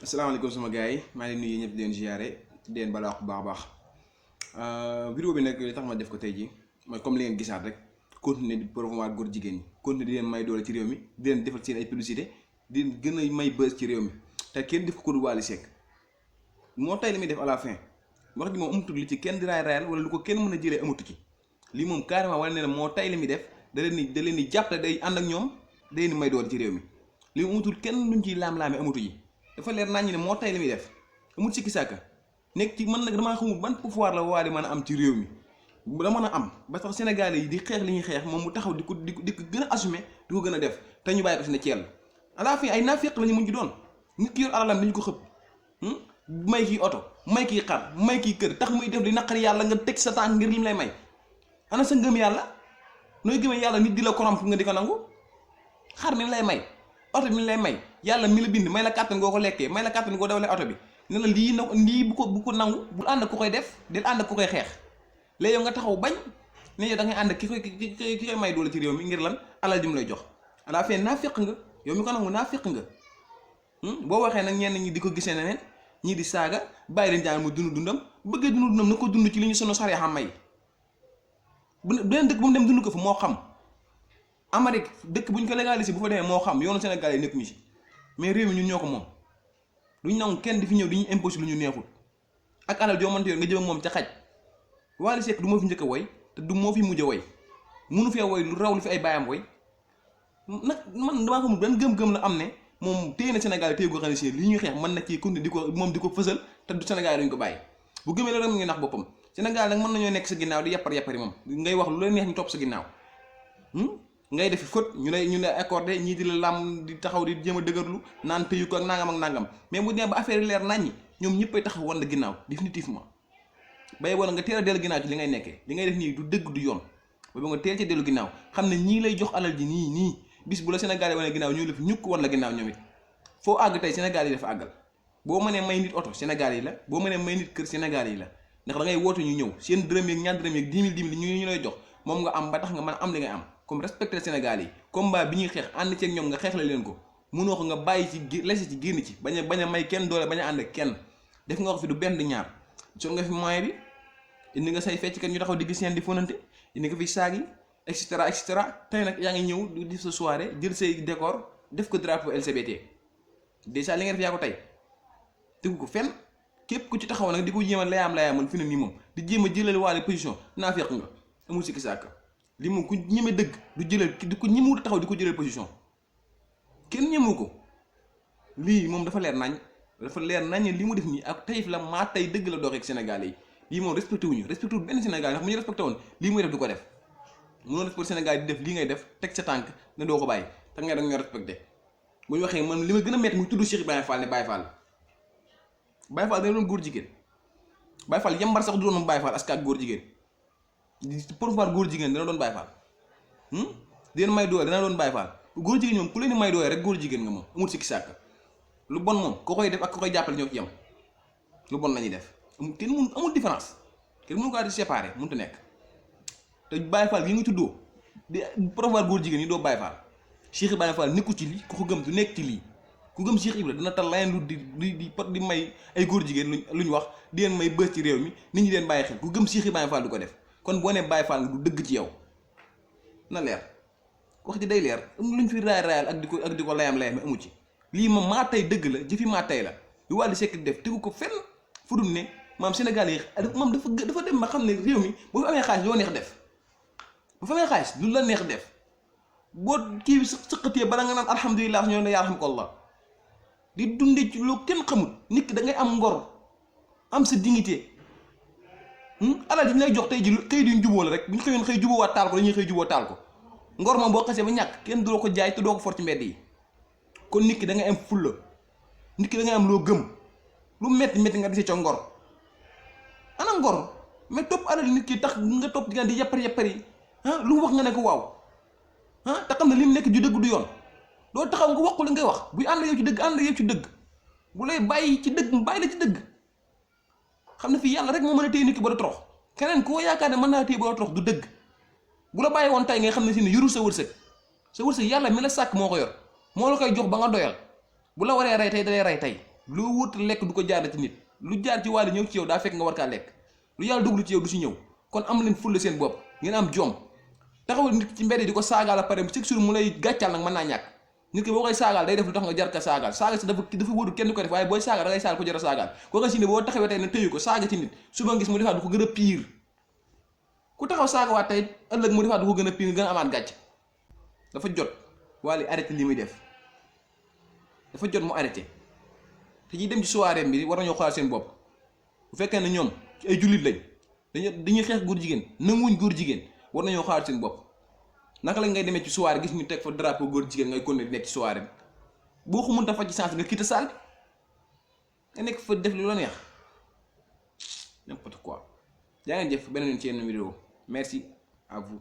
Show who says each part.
Speaker 1: asalaamaaleykum sama gars yi maa ngi leen nuyu ñëpp di leen ziare di leen balaa wax bu baax a baax vidéo bi nag li tax ma def ko tey ji mooy comme li ngeen gisaat rek continuer di promouvoir góor jigéen ñi continuer di leen may doole ci réew mi di leen defal seen ay publicité di leen gën a may buzz ci réew mi te kenn def ko du Wally Seck moo tay li muy def à la fin wax ji moom amatul li ci kenn di raayal wala lu ko kenn mën a jëlee amatu ci lii moom carrément wala ne la moo tay li muy def da leen di jàppale day ànd ak ñoom da leen di may doole ci réew mi lii amatul kenn luñ ciy laam-laame amatu yi dafa leer nañ ne moo tay li muy def amul sikki sàkka nekk ci man nag damaa xamul ban pouvoir la Wally mën a am ci réew mi da mën a am ba tax Sénégalais yi di xeex li ñuy xeex moom mu taxaw di ko gën a assumer di ko gën a def te ñu bàyyi ko si ne Thiel à la fin ay naafeq la ñu mun ci doon nit ki yor alalam dañu ko xëpp may kii oto may kii xar may kii kër tax muy def di naqari yàlla nga teg sa tànk ngir lim lay may ana sa ngëm yàlla nooy gëmee yàlla nit di la corrompre nga di ko nangu xar mi lay may oto mi lay may yàlla mi la bind may la kàttan goo ko lekkee may la kàttan goo dawalee oto bi ne la lii bu ko nangu bul ànd ak ku koy def del ànd ak ku koy xeex léegi yow nga taxaw bañ ne yow da ngay ànd ak ki koy may doole ci réew mi ngir lan alal ji mu lay jox à la fin naa fekk nga yow mi ko nangu naa fekk nga boo waxee nag ñenn ñi di ko gisee neneen ñii di saaga bàyyi leen jàng mu dund dundam bëggee dund dundam na ko dund ci li ñu sunu saree xam may beneen dëkk bu mu dem dund ko fa moo xam Amérique dëkk bu ñu ko légalisé bu fa demee moo xam yoonu Sénégal yi nekkuñu ci mais réew mi ñun ñoo ko moom duñ nangu kenn di fi ñëw di ñu imposé lu ñu neexul ak alal joo mënti yoon nga jëm moom ca xaj Wally Seck du moo fi njëkk a woy te du moo fi mujj a woy munu fee woy lu raw lu fi ay baayam woy nag man damaa xamul benn gëm-gëm la am ne moom téye na Sénégal téye goo xam ne si li ñuy xeex mën na ci continuer di ko moom di ko fësal te du Sénégal duñ ko bàyyi bu gëmee loolu mu ngi nax boppam Sénégal nag mën nañoo nekk sa ginnaaw di yappari moom ngay wax lu la neex ñu topp sa ginnaaw ngay defi faute ñu lay accordé ñii di la lam di taxaw di jéem a dëgërlu naan tëyu ko ak nangam mais bu dee ba affaire yi leer naññi ñoom ñëppay taxaw wan la ginnaaw définitivement bay wala nga teel a dellu ginnaaw ci li ngay nekkee li ngay def nii du dëgg du yoon ba nga teel ci dellu ginnaaw xam ne ñii lay jox alal ji nii bis bu la Sénégal yi wane ginnaaw ñoo la fi ñukk wan la ginnaaw ñoom it foo àgg tey Sénégal yi dafa àggal boo mënee may nit oto Sénégal yi la boo mënee may nit kër Sénégal yi la ndax da ngay woote ñu ñëw seen dërëm yeeg ñaar dërëm yeeg 10 000 ñu lay jox moom nga am ba tax nga mën a am li ngay am comme respecter Sénégal yi combat bi ñuy xeex ànd ceeg ñoom nga xeex la leen ko mënoo ko nga bàyyi ci lese ci génn ci bañ a may kenn doole bañ a ànd ak kenn def nga ko fi du benn di ñaar son nga fi moyen bi indi nga say fecckat ñu taxaw digg seen di fonante indi nga fi saag yi et cetera tey nag yaa ngi ñëw di def sa soirée jël say décor def ko drapeau LGBT déjà li nga def yaa ko tey tegu ko fenn képp ku ci taxaw nag di ko jéem a layaamal fi ne nii moom di jéem a jëlal Wally position naa fekk nga amul sikki sàkk li moom ku ñeme dëgg du jëlal di ko ñemewut taxaw di ko jëlal position kenn ñemewu ko lii moom dafa leer nañ li mu def nii ak tayif la maa tey dëgg la doxee ak Sénégalais yi lii moom respecté wuñu benn Sénégal ndax mu ñu respecté woon lii muy def du ko def mënoo def pour Sénégal di def lii ngay def teg sa tànk ne doo ko bàyyi te ngay da nga ñoo respecté bu ñu waxee man li ma gën a métti muy tudd Cheikh Ibrahima Fall ne Baye Fall dana doon góor jigéen Baye Fall yambar sax du doon moom Baye Fall aska ak góor jigéen di promouvoir góor jigéen dana doon Baye Fall di leen may doole dana doon Baye Fall góor jigéen ñoom ku leen di may doole rek góor jigéen nga moom amul sikki sàkk lu bon moom ko koy def ak ko koy jàppale ñoo ci yem lu bon la ñuy def kenn amul différence kenn mënu ko di séparer mënut a nekk te Baye Fall yi nga tuddoo di promouvoir góor jigéen ñi doo Baye Fall Cheikh Ibrahima Fall nekku ci lii ku ko gëm du nekk ci lii ku gëm Cheikh Ibrahima dina tal layeen lu di may ay góor jigéen lu ñu wax di leen may bës ci réew mi nit ñi leen bàyyi xel ku gëm Cheikh Ibrahima Fall du ko def kon boo nee Baye Fall nga du dëgg ci yow na leer wax ji day leer am luñ fi raayal ak di ko layam amu ci lii moom maa tey dëgg la jëfi maa tey la lu Wally Seck def tegu ko fenn fu dul ne maam Sénégal yi moom dafa dem ma xam ne réew mi boo fi amee xaalis loo neex def bu fa amee xaalis lu la neex def boo kii bi sëqatee bala nga naan alhamdulilah ñoo ne yarhamkallah di dundee ci loo kenn xamul nit ki da ngay am ngor am sa dignité alal ji ñu lay jox tey ji xëy duñ juboo la rek bu ñu xëyoon xëy juboowaat taal ko dañuy xëy juboo taal ko ngor moom boo xasee ba ñàkk kenn doo ko jaay te doo ko for ci mbedd yi kon nit ki da ngay am fulla nit ki da ngay am loo gëm lu metti nga dese ca ngor ana ngor mais topp alal nit ki tax nga topp di yappari lu wax nga ne ko waaw te xam ne li mu nekk ju dëgg du yoon doo taxaw nga wax ko li ngay wax buy ànd yow ci dëgg ànd yow ci dëgg bu lay bàyyi ci dëgg mu bàyyi la ci dëgg xam ne fii yàlla rek moo mën a téye nit ki ba da torox keneen koo yaakaar ne mën naa téye ba da torox du dëgg bu la bàyyi woon tey ngay xam ne si ne yorul sa wërsëg yàlla mi la sàkk moo ko yor moo la koy jox ba nga doyal bu la waree rey tey dalay rey tey loo wut lekk du ko jaar ci nit lu jaar ci Wally ñëw ci yow daa fekk nga war kaa lekk lu yàlla duglu ci yow du si ñëw kon am leen fulla seen bopp ngeen am jom taxawal nit ci mbedd di ko saagaal a pare chaque jour mu lay gàccaal nag mën naa ñàkk nit ki boo koy saagaal day def lu tax nga jar ka saagaal saaga si dafa wóoru kenn du ko def waaye booy saaga da ngay saaga ko jar a saagaal koo nga si ne boo taxawee tey ne tëyu ko saaga ci nit suba ngis mu defaat du ko gën a pire ku taxaw saaga waat tey ëllëg mu defaat du ko gën a pire nga gën a amaat gàcc dafa jot Wally arrêté li muy def dafa jot mu arrêté te ñuy dem ci soirée bi war nañoo xoolal seen bopp bu fekkee ne ñoom ay jullit lañ dañuy xeex góor jigéen nanguwuñ góor jigéen war nañoo xoolal seen bopp naka lañ ngay demee ci soirée gis ñu teg fa drapeau góor jigéen ngay continuer nekk ci soirée bi boo ko mënta fa ci sens nga quitte salle nga nekk fa def lu la neex n'importe quoi. yaa ngeen jëf beneen yoon ci yenn vidéo merci à vous.